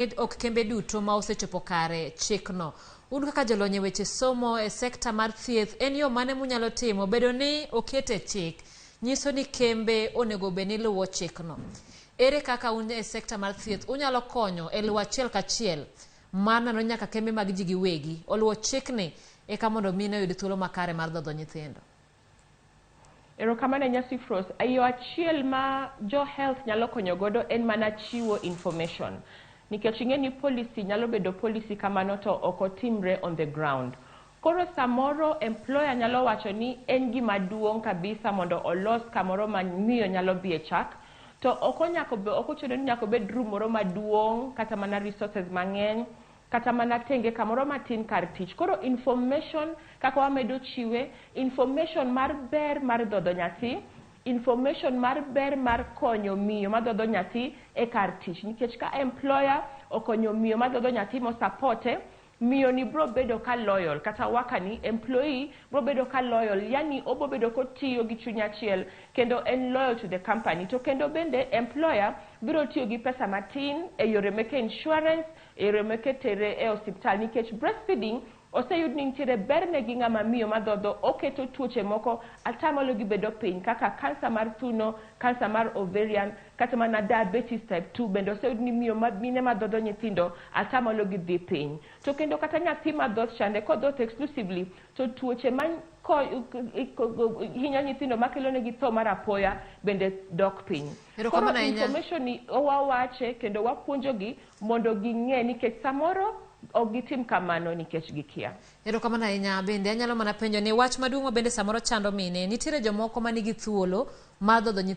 Ok kembe duto ma osechopo kare chikno. Un kaka jolony e weche somo e sekta mar thieth, en yo mane munyalo timo bedo ni okete chik nyiso ni kembe onego bed ni luwo chikno. Ere kaka un e sekta mar thieth unyalo konyo e luwo achiel kachiel mar neno nyaka kembe mag ji giwegi oluwo chikni eka mondo mine oyud thuolo makare mar dhodho nyithindo? Erokamano ahinya, Sifros. Yo achiel ma jo health nyalo konyo godo en mana chiwo information. Nikech ing'e ni policy nyalo bedo policy kamano to ok otimre on the ground. Koro samoro employer nyalo wacho ni en gima duong' kabisa mondo olos kamoro ma miyo nyalo dhiye chak. To ok ochuno ni nyaka obed room moro maduong' kata mana resources mang'eny kata mana tenge kamoro matin kar tich. Koro information kaka wamedo chiwe, information mar ber mar dhodho nyathi, information mar ber mar konyo miyo madhodho nyathi e kar tich. Nikech ka employer okonyo miyo madhodho nyathi mo support e, miyo ni bro bedo ka loyal kata worker ni, employee bro bedo ka loyal, yani obo bedo kotiyo gi chuny achiel kendo en loyal to the company. To kendo bende employer biro tiyo gi pesa matin e yore meke insurance, e yore meke tere e osiptal, nikech breastfeeding oseyud ni nitiere ber ne gi ng'ama miyo madhodho, oketo tuoche moko atamalo gi bedo piny kaka kansa mar thuno, kansa mar ovarian, kata mana diabetes type 2 bende oseyud ni miyo ma, mine madhodho nyithindo atamalo gi dhi piny. To kendo kata nyathi madhoth chande kodhoth exclusively to tuoche ma hinyo nyithindo makelo negi tho mar apoya bende dok piny. Koro information ni wawache kendo wapuonjogi mondo ging'e, nikech samoro ok gitim kamano nikech gikia. Erokamano ahinya. Bende anyalo mana penjo ni wach maduong' ma bende samoro chando mine, nitiere jomoko manigi thuolo mar dhodho nyithindo.